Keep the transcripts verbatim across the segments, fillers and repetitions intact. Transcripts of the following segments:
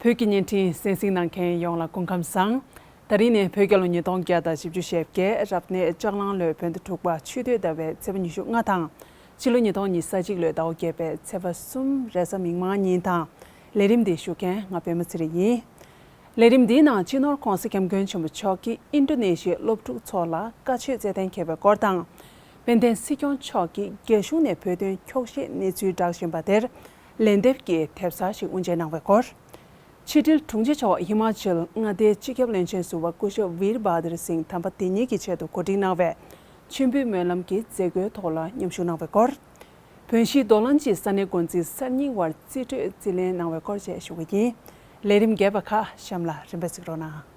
བོད་ཀྱི་བརྙན་འཕྲིན་གསན་གཟིགས་གནང་མཁན་ཡོངས་ལ་སྐུ་ཁམས་བཟང་། ད་རིང་ནི་བོད་རྒྱལ་ལོ་ཉིས་སྟོང་བརྒྱ་དང་བཞི་བཅུ་ཞེ་བརྒྱད། རབ་གནས་ལྕགས་གླང་ལོའི་བོད་ཟླ་དྲུག་པ་ཆུ་སྟོད་ཟླ་བའི་ཚེས་པ་ཉི་ཤུ་ལྔ་དང་། ཕྱི་ལོ་ཉིས་སྟོང་ཉི་ཤུ་རྩ་གཅིག་ལོའི་ཟླ་བ་བརྒྱད་པའི་ཚེས་པ་གསུམ་རེས་གཟའ་མིག་དམར་ཉིན་དང་། ལས་རིམ་འདི་ཞུ་མཁན་ང་པད་མ་ཚེ་རིང་ཡིན། ལས་རིམ་འདིའི་ནང་སྤྱི་ནོར་༧གོང་ས་༧སྐྱབས་མགོན་ཆེན་པོ་མཆོག་གིས་ཨིན་ཌོ་ནེ་ཤི་ཡའི་སློབ་ཕྲུག་ཚོ་ལ་བཀའ་ཆོས་སྩལ་གཏན་འཁེལ་བའི་སྐོར་དང་། དཔལ་ལྡན་སྲིད་སྐྱོང་མཆོག་གིས་རྒྱ་གཞུང་ནས་བོད་དོན་འཁྱོག་བཤད་གནས་ཚུལ་བསྒྲགས་བཞིན་པ་དེར་ལན་འདེབས་ཀྱི་དེབ་གསར་ཞིག་དབུ་འབྱེད་གནང་བའི་སྐོར། ཕྱི་དྲིལ་དྲུང་ཆེ་མཆོག་ཧི་མ་ཅལ་མངའ་སྡེའི་སྤྱི་ཁྱབ་བློན་ཆེན་ཟུར་པ་སྐུ་ཞབས་ཝིར་བྷ་དར་སིང་དམ་པ་དེ་ཉིད་ཀྱི་ཆེད་དུ་གོ་སྒྲིག་གནང་བའི་མཆོད་འབུལ་སྨོན་ལམ་གྱི་མཛད་སྒོའི་ཐོག་ལ་མཉམ་ཞུགས་གནང་བའི་སྐོར། བོན་གཞིས་རྡོ་ལམ་གྱི་ས་གནས་འགོ་འཛིན་གསར་རྙིང་བར་རྩིས་སྤྲོད་རྩིས་ལེན་གནང་བའི་སྐོར་བཅས་ཞུ་གི་ཡིན། ལས་རིམ་རྒྱས་པ་ཁག་གཤམ་ལ་རིམ་པས་གཟིགས་རོགས་གནང་།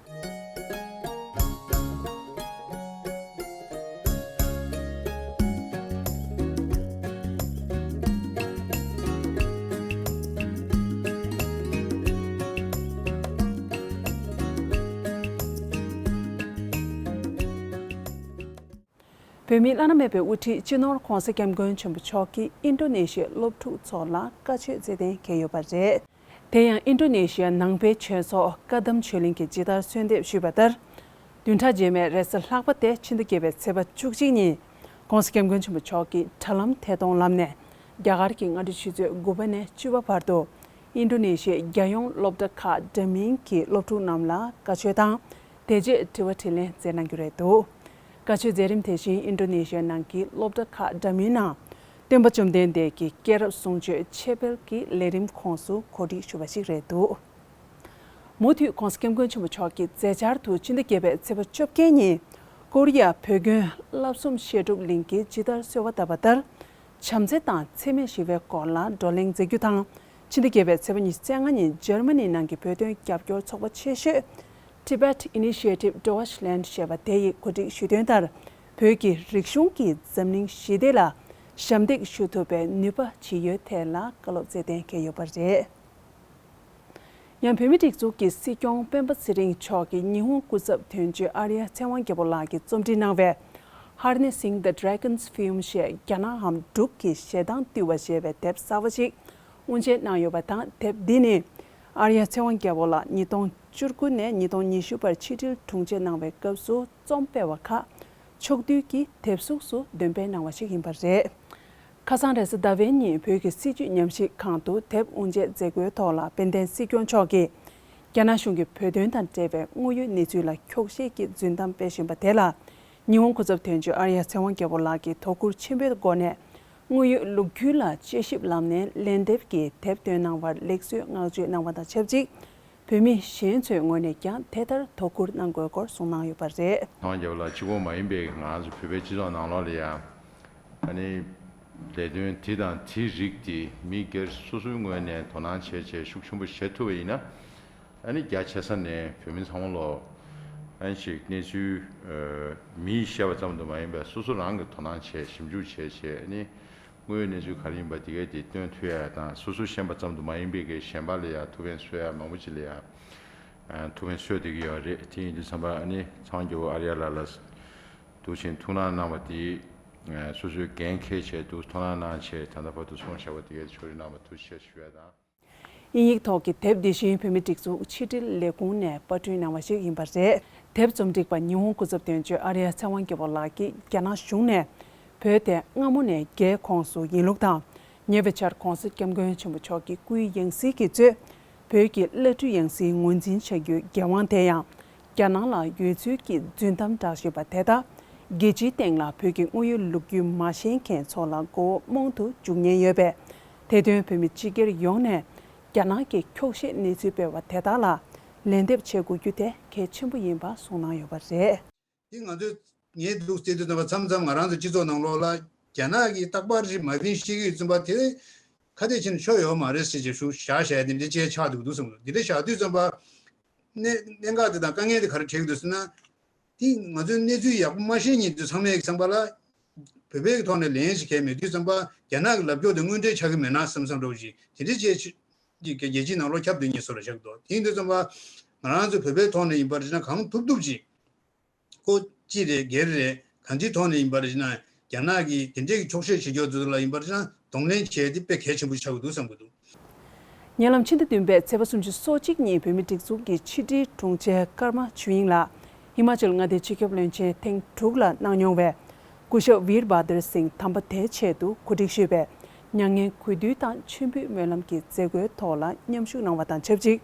བོད་མིའི་བླ་ན་མེད་པའི་དབུ་ཁྲིད་སྤྱི་ནོར་༧གོང་ས་༧སྐྱབས་མགོན་ཆེན་པོ་མཆོག་གིས་ཨིན་ཌོ་ནེ་ཤི་ཡའི་སློབ་ཕྲུག་ཚོ་ལ་བཀའ་ཆོས་སྩལ་གཏན་འཁེལ་ཡོད་པ་རེད། དེ་ཡང་ཨིན་ཌོ་ནེ་ཤི་ཡ་ནང་པའི་ཆོས་ཚོགས་བཀའ་གདམས་ཆོས་གླིང་གིས་ཇི་ལྟར་གསོལ་འདེབས་ཞུས་པ་ལྟར། བདུན་ཕྲག་རྗེས་མའི་རེས་གཟའ་ལྷག་པ་སྟེ་ཕྱི་ཟླ་བརྒྱད་པའི་ཚེས་པ་བཅུ་གཅིག་ཉིན། ༸གོང་ས་༸སྐྱབས་མགོན་ཆེན་པོ་མཆོག་གིས་དྲ་ལམ་ཐད་གཏོང་ལམ་ནས་རྒྱ་གར་གྱི་སྔ་དྲོ་ཆུ་ཚོད་དགུ་པ་ནས་བཅུ་པ་བར་དུ་ཨིན་ཌོ་ནེ་ཤི་ཡའི་རྒྱལ་ཡོངས་སློབ་གྲྭ་ཁག་འདྲ་མིན་གྱི་སློབ་ཕྲུག་རྣམས་ལ་བཀའ་ཆོས་དང་། དེ་རྗེས་དྲི་བ་དྲིས་ལན་མཛད་གནང་རྒྱུ་རེད་འདུག་བཀའ་ཆོས་མཛད་རིམ་དེ་བཞིན་ཨིན་ཌོ་ནེ་ཤི་ཡ་ནང་གི་སློབ་གྲྭ་ཁག་འདྲ་མིན་ནང་སྟོན་པ་བཅོམ་ལྡན་འདས་ཀྱི་སྐྱེས་རབས་གསུང་ཆོས་འཆད་སྤེལ་གྱི་ལས་རིམ་ཁོངས་སུ་གོ་སྒྲིག་ཞུས་པ་ཞིག་རེད་འདུག་མུ་མཐུད་༸གོང་ས་༸སྐྱབས་མགོན་ཆེན་པོ་མཆོག་གིས་མཛད་འཆར་དུ་ཕྱི་ཟླ་བརྒྱད་པའི་ཚེས་པ་བཅོ་བརྒྱད་ཉིན་ཀོ་རི་ཡ་བོད་དགོན་བསླབ་གསུམ་བཤད་སྒྲུབ་གླིང་གིས་ཇི་ལྟར་གསོལ་བ་བཏབ་པ་ལྟར། བྱམས་བརྩེ་དང་འཚེ་མེད་ཞི་བའི་སྐོར་ལ་བགྲོ་གླེང་མཛད་རྒྱུ་དང་། ཕྱི་ཟླ་བརྒྱད་པའི་ཚེས་པ་ཉི་ཤུ་རྩ་ལྔ་ཉིན་འཇར་མ་ནི་ནང་གི་བོད་དོན་རྒྱབ་སྐྱོར་ཚོགས་པ་ཆེ་ཤོས་Tibet Initiative Deutschland ཞེས་པ་དེ་ཡིས་གོ་སྒྲིག་ཞུས་དོན་ལྟར། བོད་ཀྱི་རིག་གཞུང་གིས་འཛམ་གླིང་ཞི་བདེ་ལ་ཞབས་འདེགས་ཞུ་ཐུབ་པའི་ནུས་པ་ཇི་ཡོད་ཐད་ལ་བཀའ་སློབ་སྩལ་གཏན་འཁེལ་ཡོད་པ་རེད། ཡང་བོད་མིའི་སྒྲིག་འཛུགས་ཀྱི་སྲིད་སྐྱོང་སྤེན་པ་ཚེ་རིང་མཆོག་གིས་ཉི་ཧོང་སྐུ་ཚབ་དོན་གཅོད་ཨརྱ་ཚེ་དབང་རྒྱལ་པོ་ལགས་ཀྱིས་རྩོམ་སྒྲིག་གནང་བའི་Harnessing the Dragon's Fume ཞེས་རྒྱ་ནག་འམ་འབྲུག་གི་ཞེ་སྡང་བཏུལ་བ་ཞེས་པའི་དེབ་གསར་བ་ཞིག་དབུ་འབྱེད་གནང་ཡོད་པ་དང་། དེབ་འདི་ནི་ཨརྱ་ཚེ་དབང་རྒྱལ་པོ་ལགས་ཉིས་སྟོང་བཅུ་དགུ་ནས་ཉིས་སྟོང་ཉི་ཤུ་བར་ཕྱི་དྲིལ་དྲུང་ཆེ་གནང་བའི་སྐབས་སུ་རྩོམ་སྤེལ་བ་ཁག་ཕྱོགས་བསྡུས་ཀྱིས་དེབ་གཟུགས་སུ་འདོན་སྤེལ་གནང་བ་ཞིག་ཡིན་པ་རེད། ཁ་སང་རེས་གཟའ་ཟླ་བའི་ཉིན་བོད་ཀྱི་སྲིད་བྱུས་ཉམས་ཞིབ་ཁང་དུ་དེབ་དབུ་འབྱེད་མཛད་སྒོའི་ཐོག་ལ་དཔལ་ལྡན་སྲིད་སྐྱོང་མཆོག་གིས་རྒྱ་ནག་གཞུང་གིས་བོད་དོན་དང་འབྲེལ་བའི་དངོས་ཡོད་གནས་ཚུལ་ལ་འཁྱོག་བཤད་ཀྱི་རྫུན་གཏམ་སྤེལ་བཞིན་པ་དེ་ལ། ཉི་ཧོང་སྐུ་ཚབ་དོན་གཅོད་ཨརྱ་ཚེ་དབང་རྒྱལ་པོ་ལགས་ཀྱིས་དོ་ཁུར་ཆེན་པོའི་སྒོ་ནས་དངོས་ཡོད་ལོ་རྒྱུས་ལ་དཔྱད་ཞིབ་ལམ་ནས་ལན་འདེབས་ཀྱི་དེབ་བཏོན་གནང་བར་ལེགས་གསོལ་བསྔགས་བརྗོད་གནང་བ་དང་ཆབས་ཅིག་བོད་མི་གཞན་ཚོའི་ངོས་ནས་ཀྱང་དེ་ལྟར་དོ་ཁུར་གནང་དགོས་སྐོར་གསུངས་གནང་ཡོད་པ་རེད། ཚེ་དབང་རྒྱལ་པོ་ལགས་གཅིག་པོ་མ་ཡིན་པའི་ང་ཚོ་བོད་པའི་སྤྱི་ཚོགས་ནང་ལོགས་ལ་ཡང་ཨ་ནི་ལས་དོན་དེ་དང་དེའི་རིགས་དེ་མི་སྒེར་སོ་སོའི་ངོས་ནས་དོ་སྣང་བྱས་བྱས་ཤུགས་ཆེན་པོ་བྱེད་ཐུབ་པ་ཡིན་ན། ཨ་ནི་རྒྱ་ཆེ་ས་ནས་བོད་མི་ཚང་མ་ལོ་ཨ་ནི་ཅིག་གནས་ཚུལ་ཨ་མིས་བཤད་པ་ཙམ་དུ་མ་ཡིན་པར་སོ་སོ་རང་གིས་དོ་སྣང་བྱས་ཞིབ་འཇུག་བྱས་བྱས་ཨ་ནི། དངོས་ཡོད་གནས་ཚུལ་ག་རེ་ཡིན་པ་དེ་གས་དེ་སྟོན་ཐུབ་ཡ་དང་། སོ་སོ་ཤེས་པ་ཙམ་དུ་མ་ཡིན་པའི་གི་གཞན་པ་ལ་ཡ་ཐུགས་ཕན་གསོས་ཡ་མང་པོ་ཅིག་ལ་ཡ་ཨ་ཐུགས་ཕན་གསོས་བསྡད་ཀྱི་ཡོད་རེད། དེ་ཡིན་དུས་ཙམ་པ་ཨ་ནི་ཚེ་དབང་རྒྱལ་པོ་ཨ་རི་ཡ་ལགས་ལ་འདུག་ཕྱིན་ཐུགས་སྣང་གནང་བ་དེ་ཨ་སོ་སོའི་འགན་འཁྱེར་བྱས་འདུག་ཐུགས་སྣང་གནང་བྱས་ད་ལྟ་བར་དུ་སོང་བཞག་པ་དེ་གས་ཕྱོགས་རིས་གནང་བ་ཐུགས་རྗེ་ཆེ་ཞུ་ཡ་དང་། དབྱིན་ཡིག་ཐོག་གི་དེབ་འདི་བཞིན་བོད་མིའི་སྒྲིག་འཛུགས་ཕྱི་དྲིལ་ལས་ཁུངས་ནས་པར་སྐྲུན་གནང་བ་ཞིག་ཡིན་པ་རེད། དེབ་རྩོམ་སྒྲིག་པ་ཉི་ཧོང་སྐུ་ཚབ་དོན་གཅོད་ཨརྱ་ཚེ་དབང་རྒྱལ་པོ་ལགས་ཀྱིས་རྒྱ་ནག་གཞུང་ནས་བོད་དེ་སྔ་མོ་ནས་རྒྱའི་ཁོངས་སུ་ཡིན་ལུགས་དང་། ཉེ་བའི་ཆར་༸གོང་ས་༸སྐྱབས་མགོན་ཆེན་པོ་མཆོག་གི་སྐུའི་ཡང་སྲིད་ཀྱིས་གཙོས་བོད་ཀྱི་བླ་སྤྲུལ་ཡང་སྲིད་ངོས་འཛིན་བྱ་རྒྱུའི་འགན་དབང་དེ་ཡང་རྒྱ་ནག་ལ་ཡོད་ཚུལ་གྱི་རྫུན་གཏམ་བསྒྲགས་བཞིན་པ་དེ་དག་རྒྱལ་སྤྱིའི་སྟེང་ལ་བོད་ཀྱི་དངོས་ཡོད་ལོ་རྒྱུས་མ་ཤེས་མཁན་ཚོ་ལ་མགོ་བོ་རྨོངས་དུ་འཇུག་ཉེན་ཡོད་པས། དེ་དོན་བོད་མི་སྤྱི་སྒེར་ཡོངས་ནས་རྒྱ་ནག་གི་འཁྱོག་བཤད་གནས་ཚུལ་སྤེལ་བ་དེ་དག་ལ་ལན་འདེབས་བྱེད་དགོས་རྒྱུ་དེ་གལ་ཆེན་པོ་ཡིན་པ་གསུངས་གནང་ཡོད་པ་རེད། འདི་ང་ཚོས་ངས་འདུག་བལྟས་དུས་ཙམ་པ་མཚམས་མཚམས་ང་རང་ཚོ་སྤྱི་ཚོགས་ནང་ལོགས་ལ་རྒྱ་ནག་གིས་རྟག་པར་རི་མ་ཕིན་ཤེས་ཀྱི་ཡོད་ཙམ་པ་དེ་ཁ་གཏད་ཕྱིན་ཆོག་ཡོད་མ་རེད་ཟེར་བྱས་ཞུ་བཞག་བཞག་དེ་འདྲ་ཅིག་ཆགས་འདུག་འདུག་བསམ་འདུག་འདི་འདྲ་བཞག་དུས་ཙམ་པ་གནད་གནད་འགག་དེ་དང་དཀའ་ངལ་དེ་ག་རེ་འཕྲད་ཀྱི་འདུག་ཟེར་ན། དེ་ང་ཚོའི་གནས་ཚུལ་ཡག་པོ་མ་ཤེས་མཁན་ཚོ་ཚང་མས་བསམ་པ་ལ་བོད་པའི་ཐོག་ནས་ལན་ཞིག་གས་མེད་དུས་ཙམ་པ་རྒྱ་ནག་གི་ལབ་སྐྱོར་དེ་དངོས་འབྲེལ་ཆགས་ཀྱི་མེད་ན་བསམ་བསམ་འདྲ་བོ་ཞིག་དེ་འདྲ་བྱས་ཅིག་རྒྱལ་སྤྱིའི་ནང་ལོགས་ཁྱབ་སྡོད་མཁན་བཟོ་འདྲ་ཆགས་འདུག་དེ་ཡིན་དུས་ཙམ་པ་ང་རང་ཚོ་བོད་པའི་ཐོག་ནས་ཡིན་པར་བྱས་ན་གང་ཐུབ་ཐུབ་ཅིག་ཀོ་ཅི་རེད་སྒེར་རེད་གང་ཅིའི་ཐོག་ནས་ཡིན་པར་བྱས་ན་རྒྱ་ནག་གིས་དེ་འདྲའི་གི་འཁྱོག་བཤད་བྱེད་རྒྱུ་ཚོ་ལ་ཡིན་པར་བྱས་ན་གདོང་ལེན་བྱས་ཏེ་དཔེ་གལ་ཆེན་པོ་ཆགས་ཀྱི་འདུག་བསམ་གྱི་འདུག་ཉེ་ལམ་ཕྱི་ཟླ་བདུན་པའི་ཚེས་པ་སོ་གཅིག་ཉིན་བོད་མིའི་སྒྲིག་འཛུགས་ཀྱི་ཕྱི་དྲིལ་དྲུང་ཆེ་ཀརྨ་ཆོས་དབྱིངས་ལགས་ཧི་མ་ཅལ་མངའ་སྡེའི་སྤྱི་ཁྱབ་བློན་ཆེན་ཐེངས་དྲུག་ལ་གནང་མྱོང་བའི་སྐུ་ཞབས་ཝིར་བྷ་དར་སིང་དམ་པ་དེའི་ཆེད་དུ་གོ་སྒྲིག་ཞུས་པའི་མྱ་ངན་གུས་འདུད་དང་མཆོད་འབུལ་སྨོན་ལམ་གྱི་མཛད་སྒོའི་ཐོག་ལ་མཉམ་ཞུགས་གནང་བ་དང་ཆབས་ཅིག་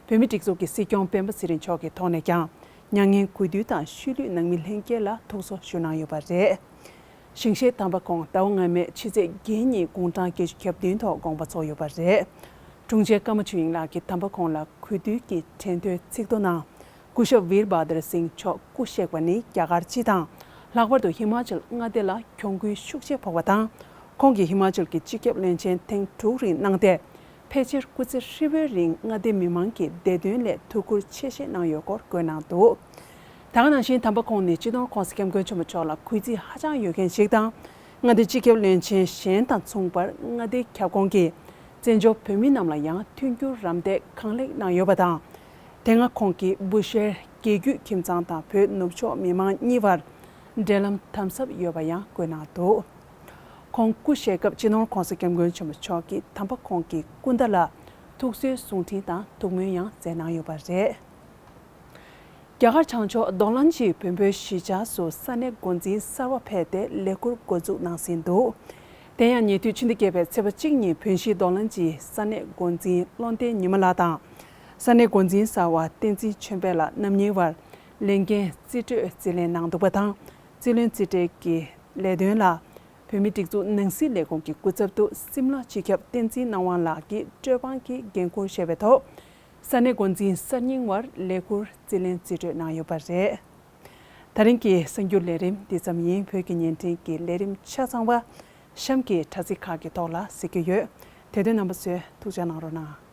བོད་མིའི་སྒྲིག་འཛུགས་ཀྱི་སྲིད་སྐྱོང་སྤེན་པ་ཚེ་རིང་མཆོག་གི་ཐོག་ནས་ཀྱང་མྱ་ངན་གུས་འདུད་དང་ཤུལ་ལུས་ནང་མི་ལྷན་རྒྱས་ལ་ཐུགས་གསོ་ཞུ་གནང་ཡོད་པ་རེད། ཞིང་གཤེགས་དམ་པ་ཁོང་ཟླ་བ་སྔ་མའི་ཕྱི་ཚེས་བརྒྱད་ཉིན་དགུང་གྲངས་བརྒྱད་ཅུ་གྱ་བདུན་ཐོག་དགོངས་པ་རྫོགས་ཡོད་པ་རེད། དྲུང་ཆེ་ཀརྨ་ཆོས་དབྱིངས་ལགས་ཀྱིས་དམ་པ་ཁོང་ལ་གུས་འདུད་ཀྱི་དྲན་རྟེན་ཚིག་ཐོ་ནང་། སྐུ་ཞབས་ཝིར་བྷ་དར་སིང་མཆོག་སྐུ་གཤེགས་པ་ནི་རྒྱ་གར་སྤྱི་དང་། ལྷག་པར་དུ་ཧི་མ་ཅལ་མངའ་སྡེ་ལ་གྱོང་གུན་ཤུགས་ཆེ་ཕོག་པ་དང་། ཁོང་གིས་ཧི་མ་ཅལ་གྱི་སྤྱི་ཁྱབ་བློན་ཆེན་ཐེངས་དྲུག་རིང་གནང་སྟེ། ཕལ་ཆེར་སྐུ་ཚེ་ཧྲིལ་བོའི་རིང་མངའ་སྡེའི་མི་མང་གི་བདེ་དོན་སླད་ཐུགས་ཁུར་ཆེ་བཞེས་གནང་ཡོད་སྐོར་བཀོད་གནང་འདུག་ད་ག་ནང་བཞིན་དམ་པ་ཁོང་ནི་སྤྱི་ནོར་༸གོང་ས་༸སྐྱབས་མགོན་ཆེན་པོ་མཆོག་ལ་གུས་བརྩི་ཧ་ཅང་ཡོད་མཁན་ཞིག་དང་། མངའ་སྡེའི་སྤྱི་ཁྱབ་བློན་ཆེན་གཞན་དང་མཚུངས་པར་མངའ་སྡེའི་ཁྱབ་ཁོངས་ཀྱི་བཙན་བྱོལ་བོད་མི་རྣམས་ལ་ཡང་མཐུན་འགྱུར་རམ་འདེགས་གང་ལེགས་གནང་ཡོད་པ་དང་། དེ་སྔ་ཁོང་གིས་བུ་ཤེར་རྒྱལ་རྒྱུད་ཁྱིམ་ཚང་དང་བོད་ནུབ་ཕྱོགས་མི་མང་གཉིས་བར་འབྲེལ་ལམ་དམ་ཟབ་ཡོད་པ་ཡང་བཀོད་གནང་འདུག་ཁོང་སྐུ་གཤེགས་སྐབས་སྤྱི་ནོར་༸གོང་ས་༸སྐྱབས་མགོན་ཆེན་པོ་མཆོག་གིས་དམ་པ་ཁོང་གི་སྐུ་ཟླ་ལ་ཐུགས་གསོའི་གསུང་འཕྲིན་དང་ཐུགས་སྨོན་ཡང་མཛད་གནང་ཡོད་པ་རེད། རྒྱ་གར་བྱང་ཕྱོགས་རྡོ་ལན་ཇི་བོན་པོའི་གཞིས་ཆགས་སུ་ས་གནས་འགོ་འཛིན་གསར་བ་ཕེབས་ཏེ་ལས་ཁུར་འགོ་འཛུགས་གནང་ཟིན་འདུག་དེ་ཡང་ཉེ་དུས་ཕྱི་ཟླ་བརྒྱད་པའི་ཚེས་པ་གཅིག་ཉིན་བོན་གཞིས་རྡོ་ལན་ཇིའི་ས་གནས་འགོ་འཛིན་བློ་ལྡན་ཉི་མ་ལགས་དང་། ས་གནས་འགོ་འཛིན་གསར་བ་བསྟན་འཛིན་ཆོས་འཕེལ་ལགས་རྣམ་གཉིས་བར་ལས་འགན་རྩིས་སྤྲོད་རྩིས་ལེན་གནང་འདུག་པ་དང་། རྩིས་ལེན་རྩིས་སྤྲོད་ཀྱི་ལས་དོན་ལ་བོད་མིའི་སྒྲིག་འཛུགས་ནང་སྲིད་ལས་ཁུངས་ཀྱི་སྐུ་ཚབ་ཏུ་སིམ་ལ་སྤྱི་ཁྱབ་བསྟན་འཛིན་སྣང་བ་ལགས་ཀྱིས་སྤྲོད་དཔང་གི་འགན་འཁུར་བཞེས་པའི་ཐོག་ས་གནས་འགོ་འཛིན་གསར་རྙིང་བར་ལས་ཁུར་རྩིས་ལེན་རྩིས་སྤྲོད་གནང་ཡོད་པ་རེད། ད་རིང་གི་གསར་འགྱུར་ལས་རིམ་འདི་ཙམ་ཡིན། བོད་ཀྱི་བརྙན་འཕྲིན་གྱི་ལས་རིམ་ཆ་ཚང་བ་གཤམ་གྱི་དྲ་ཚིགས་ཁག་གི་ཐོག་ལ་གཟིགས་རྒྱུ་ཡོད། དེ་དོན་རྣམ་པ་ཚོས་ཐུགས་ཅག་གནང་རོགས་གནང་།